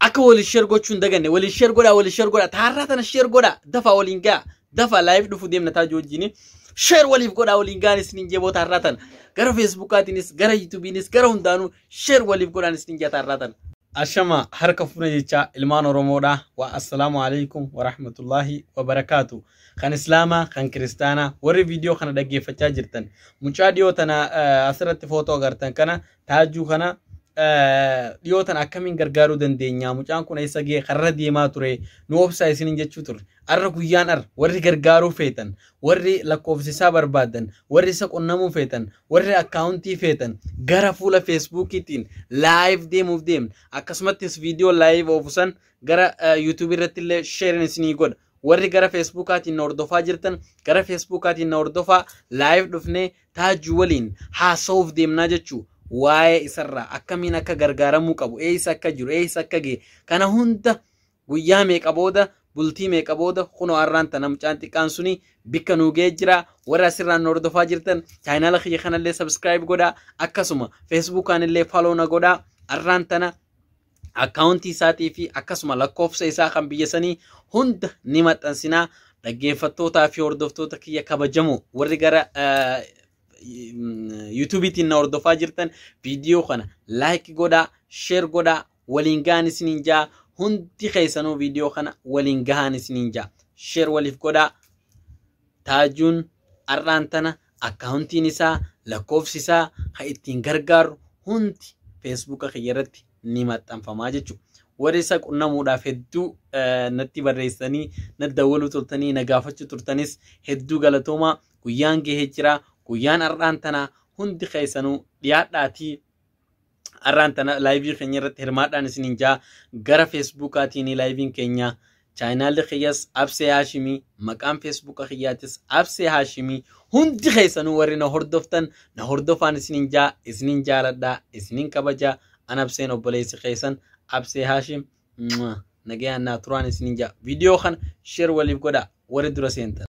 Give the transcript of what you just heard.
Akka waliin share gochuu hin daganne, waliin share godhaa, waliin share godhaa, taarraa tana share godhaa, dafaa waliin ga'a, dafaa live dhufu deemna taajuu wajjin. Share waliif godhaa, waliin ga'an isiniin jeboo. Taarraa tana gara Facebookaatiinis, gara YouTubeiinis, gara hundaanuu share waliif godhaan isiniin jaa taarraa tana. Ashama harka fuuna jechaa ilmaan Oromoodha. Wa assalaamu alaikum wa rahmatullahi wa barakaatu. Kan Islaamaa, kan Kiristaanaa, warri viidiyoo kana dhaggeeffachaa jirtan. Mucaa dhiyoo tana asirratti footoo agartan kana, taajuu kana dhiyoo tana akkamiin gargaaruu dandeenya? Mucaan kun eessa ga'e? Karra deemaa ture. Nu obsaa isiniin jechuu ture. Arra guyyaan arra warri gargaaruu feetan, warri lakkoofsisaa barbaadan, warri isa qunnamuu feetan, warri akkaawuntii feetan gara fuula Facebookiitiin live deemuuf deemna. Akkasumattis viidiyoo live oofusan gara YouTubeii irratti illee shareiin isinii godha. Warri gara Facebookaatiin na hordofaa jirtan gara Facebookaatiin na hordofaa, live dhufnee taajuu waliin haasa'uuf deemnaa jechuu. Waa'ee isarraa, akkamiin akka gargaaramuu qabu, eessa akka jiru, eessa akka ga'e, kana hunda guyyaa meeqa booda, bultii meeqa booda kunoo har'aan tana mucaan xiqqaan suni bikka nuu ga'ee jira. Warra asirraan nu hordofaa jirtan channela kiyya kanallee subscribe godhaa, akkasuma Facebookaan illee follow na godhaa. Har'aan tana akkaawuntii isaatii fi akkasuma lakkoofsa isaa kan biyya sanii hunda ni maxxansinaa. Dhaggeeffattootaa fi hordoftoota kiyya kabajamoo, warri gara YouTubeiitiin na hordofaa jirtan viidiyoo kana like godhaa, share godhaa, waliin gahan isiniin jaa. Hundi keessanuu viidiyoo kana waliin gahan isiniin jaa, share waliif godhaa. Taajuun har'aan tana akkaawuntiin isaa, lakkoofsi isaa kan ittiin gargaaru hundi Facebooka kiyya irratti ni maxxanfamaa jechuudha. Warri isa qunnamuudhaaf hedduu natti barreessanii, natti dawwaluu turtanii, na gaafachuu turtanis hedduu galatoomaa. Guyyaan gahee jira. Guyyaan har'aan tana hundi keessanuu dhiyaadhaatii har'aan tana liveii keenya irratti hirmaadhaan isiniin jaa. Gara Facebookaatiin liveiin keenya, channelli kiyyas Absee Haashimii, maqaan Facebooka kiyyaatis Absee Haashimii. Hundi keessanuu warri na hordoftan na hordofaan isiniin jaa. Isiniin jaaladhaa, isiniin kabajaa. An Abseen, obboleessi keessan Absee Haashim, nagayaan naa turaan isiniin jaa. Viidiyoo kana share waliif godhaa warri dura seentan.